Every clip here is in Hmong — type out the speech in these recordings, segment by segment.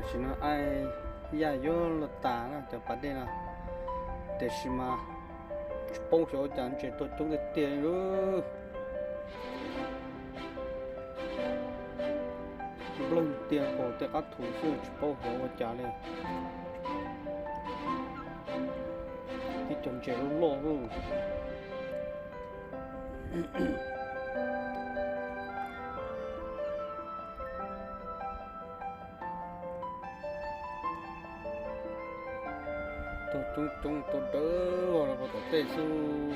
Tam sim no aib yaj yuav luag tas na cov pas dej no, tiam sis mas tsis paub xyov ua cas ntses tuag coob tiag tiag li. Npleeg tiag nkaus tej qab thu xwb tsis paub xyov ua cas li. Tib cov ntses loj loj xwb. Tuag coob coob tuag dawb vog rau tom tej xwb.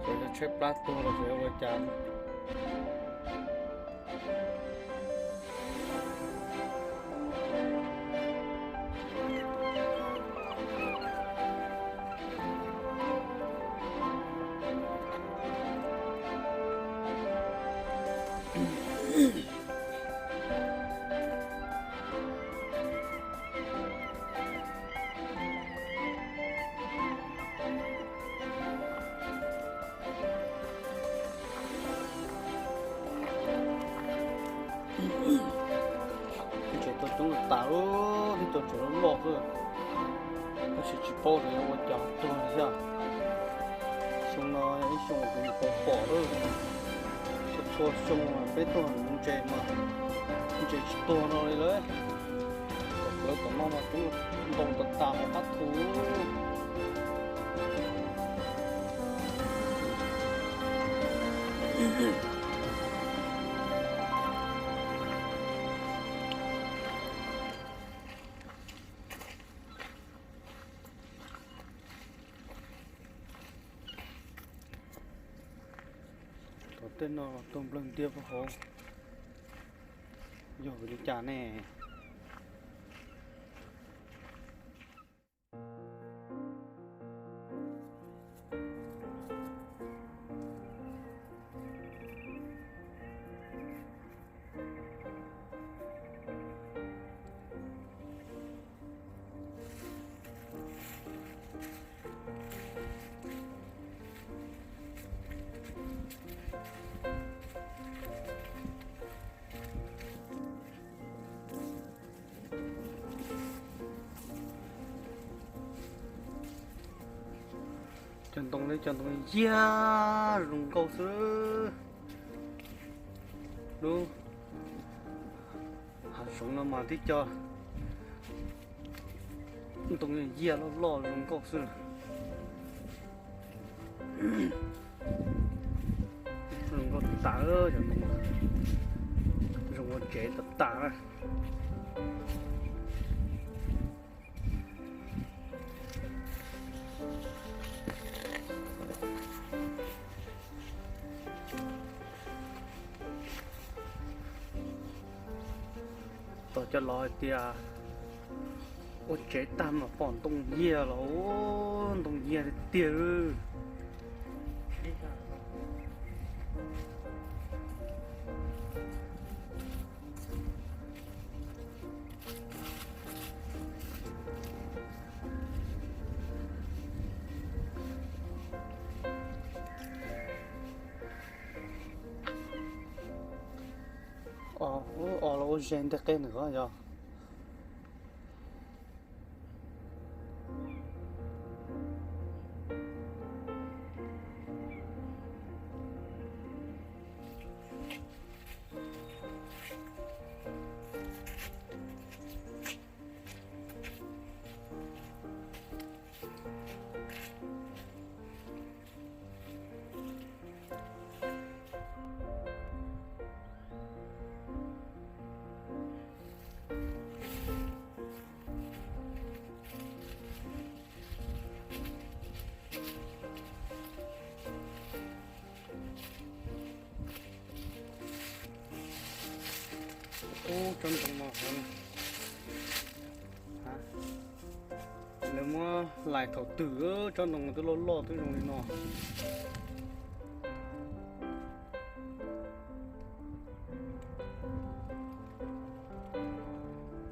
Xyov yog tshaib plab tuag los xyov ua cas. Ntses tuag coob tas lawm, tib co ntses loj loj xwb, tab sis tsis paub tias yuav ua cas tuag thiab. Xyoo no yog ib xyoo uas kuv nyuam qhuav pom lawm, txhua txhua xyoo peb tuaj ntses mas ntses tsis tuag no li lawm. Tom plawv tom no mas coob ntoo tas tas hauv qab thu. Tom tej no los tuag npleeg ntiag puag hauv, yog vim li cas ne? Cov ntoo li cov ntoo yiag zoo nkauj xwb. Lub hav zoov no mas tib co ntoo yiag loj loj zoo nkauj xwb. Zoo nkauj tas, zoo ua tsev tas tas na. Tos cov laus hais tias ua tsev tag mas pom ntoo yiag los, ntoo yiag tiag tiag. Os, ua los ua ze ntej qeb nws yog. Ub, tsob ntoo no, lawv muab lais thaum twg, tsob ntoo twb loj loj twb zoo li no.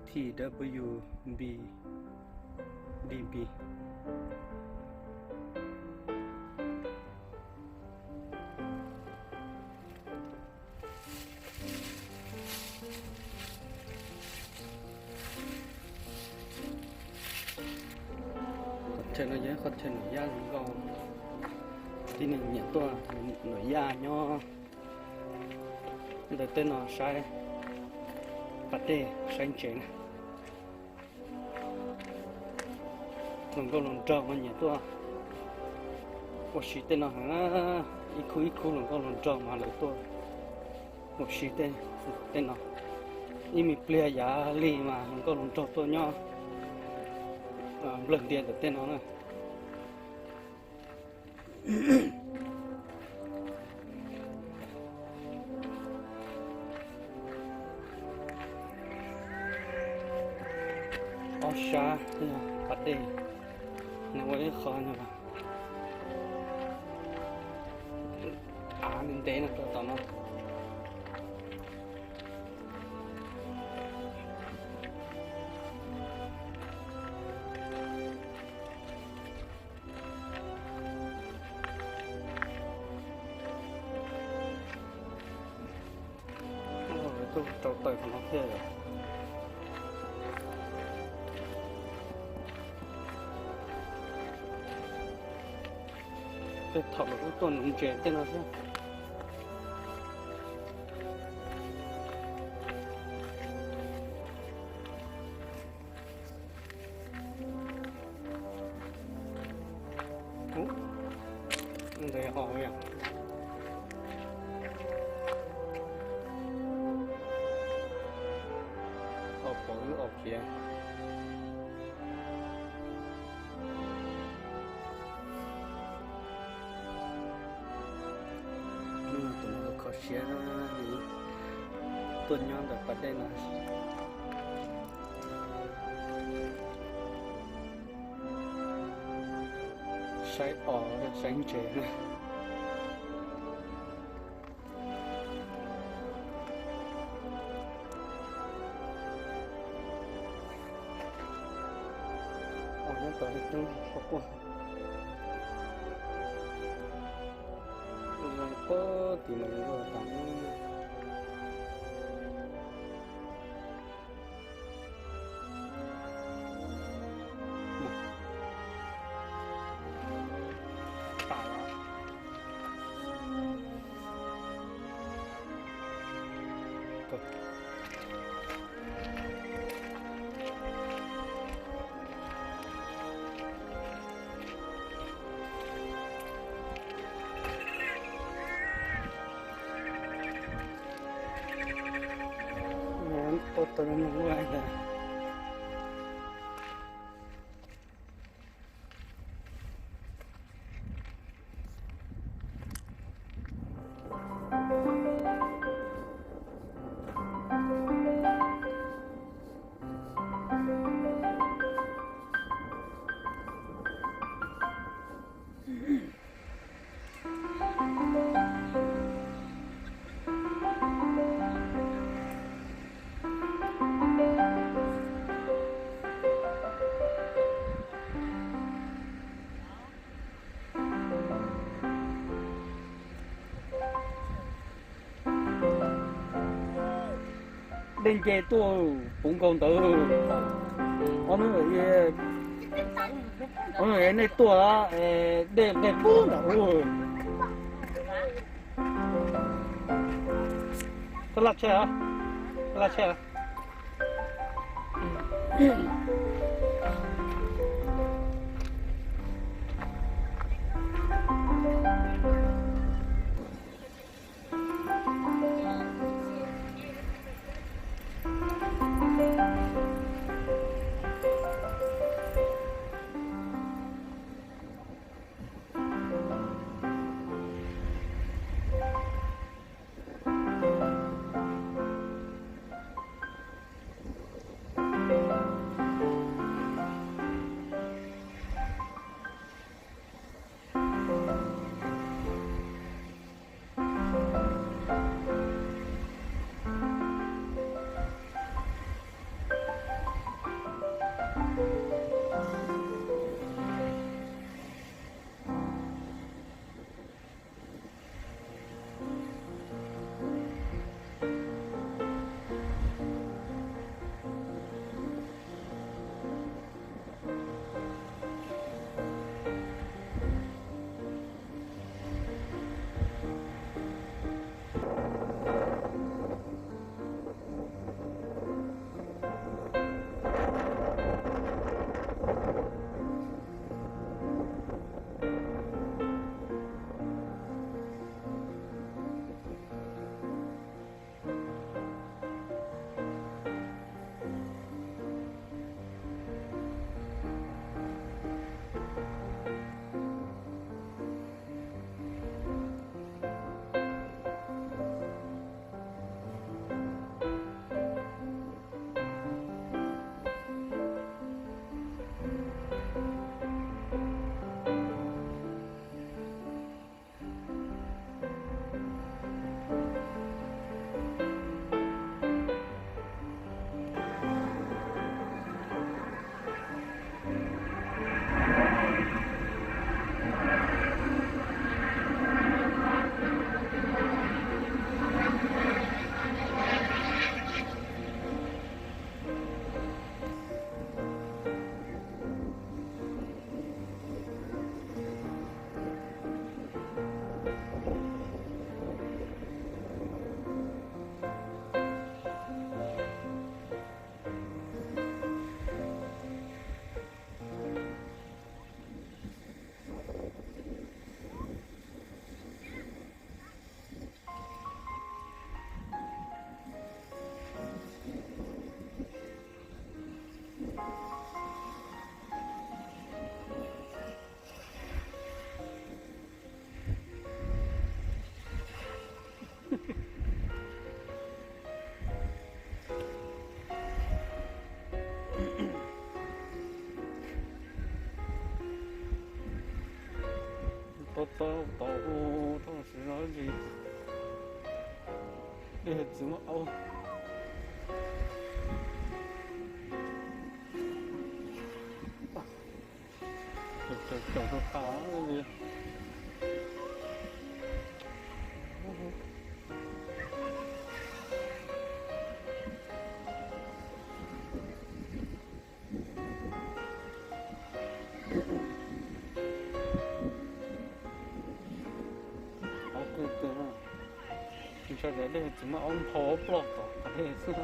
T W B D B. No yog ib qhov chaw nuam yaj zoo nkauj, tib neeg nyiam tuaj nuam yaj nyob ntawm tej no saib pas dej saib ntses na. Hluas nkauj hluas nraug mas nyiam tuaj ua si tej no heev, ib khub ib khub hluas nkauj hluas nraug mas lawv tuaj ua si tej no. Ib me pliag yav lig mas hluas nkauj hluas nraug tuaj nyob nplawg ntias ntawm tej no na. Ob sab pas dej, nws ua ib qho av ntev ntev no rau tom no. Tuaj rau taws qhov no thiab yom. Tej thaum lawv kuj tuaj nuv ntses tej no thiab. Ntawd os, os pom lub os piav. Tus no kho siab, tuaj nyob ntawm pas dej no. Saib os, saib ntses na. Os nyob tod coob quaj. Pab tim no tas. Dej nce tuaj puv nkaus ntawd. Ob hnub, ob hnub nej tuaj dej nqes puag ntawd. Koj laj tsheb, koj laj tsheb. Tau hu thaj siv no tsis dej txiv muab aub caum rau qab li. Aub qwj kawg, ntshe dej txiv muab aub nphau ploj tom qab xwb.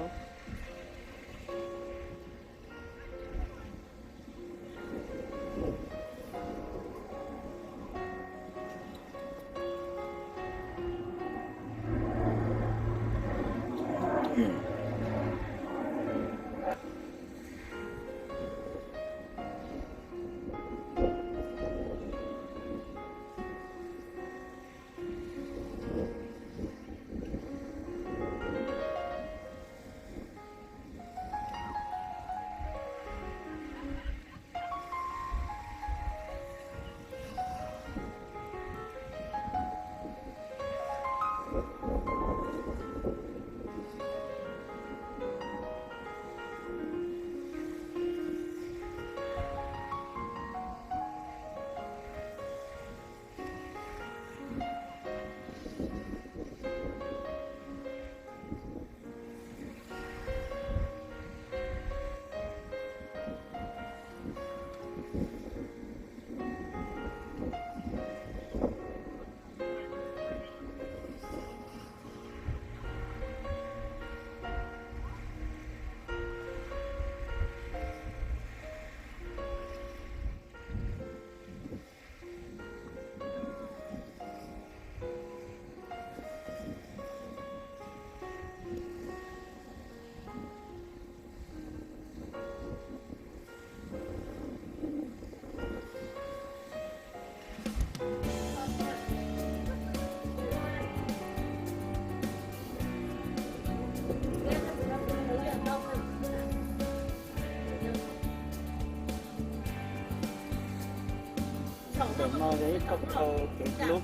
Ntawm no yog ib thaj chaw kev hlub.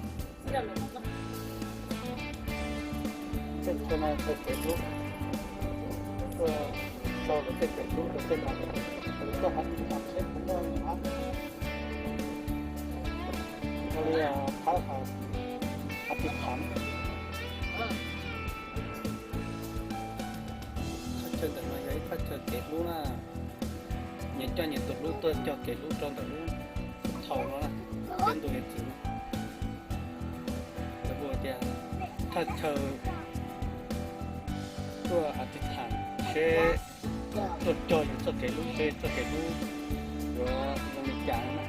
Thaj chaw no yog kev hlub. Tuaj sau lawv tej kev hlub rau tej no, lawv tuaj hais ib no seb puas muaj ab, ua li phab hav tis tham. Thaj chaw ntawm no yog ib thaj chaw kev hlub na. Nyias coj nyias tus hlub tuaj cog kev hlub rau ntawm lub thaum no na, peb ntu yog txiv no. Lawv hu tias thaj chaw tuaj a ti tham seb, tuaj cog yus txoj kev hlub seb txoj kev hlub yuav zoo li cas na.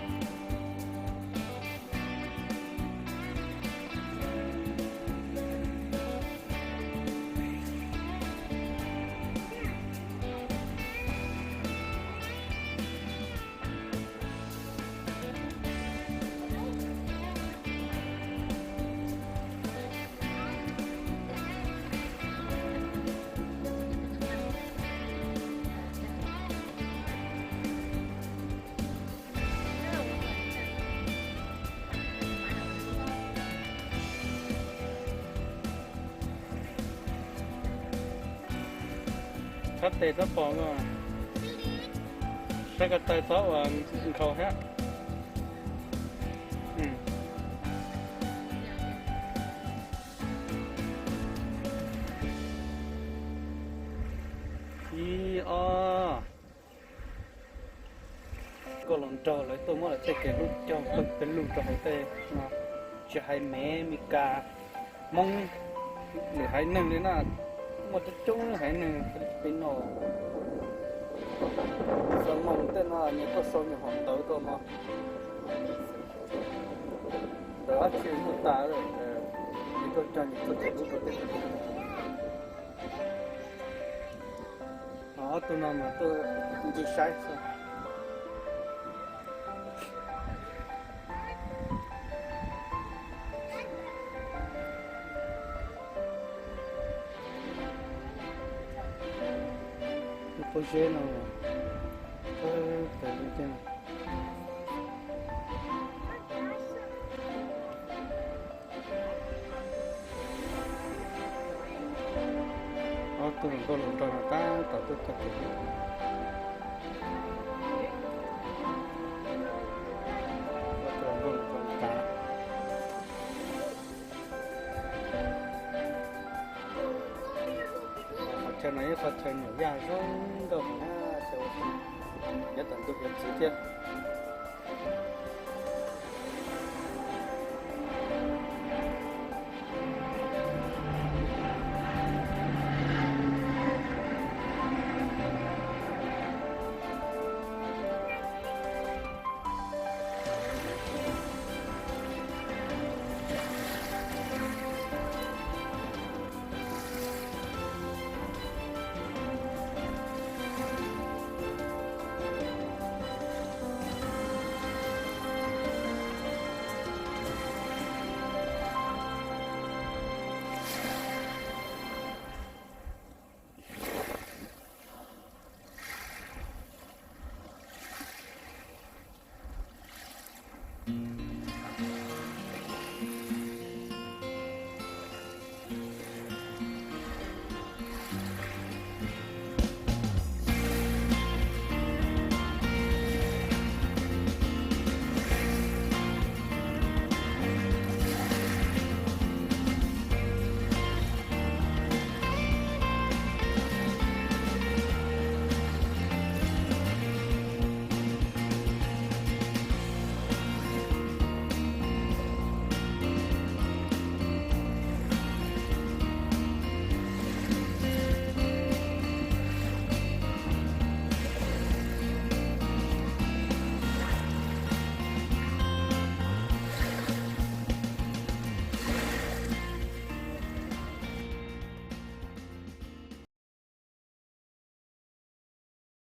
Txhob tes txhob pos no, saib ko taw txhob ua nkhaus thiab. Ib ob. Koj los nrog lawv tuaj muab lawv tej kev hlub cog pawg pawg lug rau hauv tej no, tsis hais Mev, Mes Kas, Hmoob, lwm haiv neeg li na, muaj coob coob haiv neeg Filipino. Xav moos tej no nyias tuaj sau nyias hom ntawv rau no, ntawv dab tsi muaj tas, nyias tuaj cog nyias txoj kev hlub rau tej. Ob tug no mas tuaj ncig saib xwb. Tus pob zeb no, tus li tiag. Nkauj hluas nraug no tab tom tuaj txog ces, nkauj hluas nraug no tas. Qhov chaw no yog qhov chaw nyuam yaj zoo nkauj na, chaw nyob tom ntug yuav txiv thiab.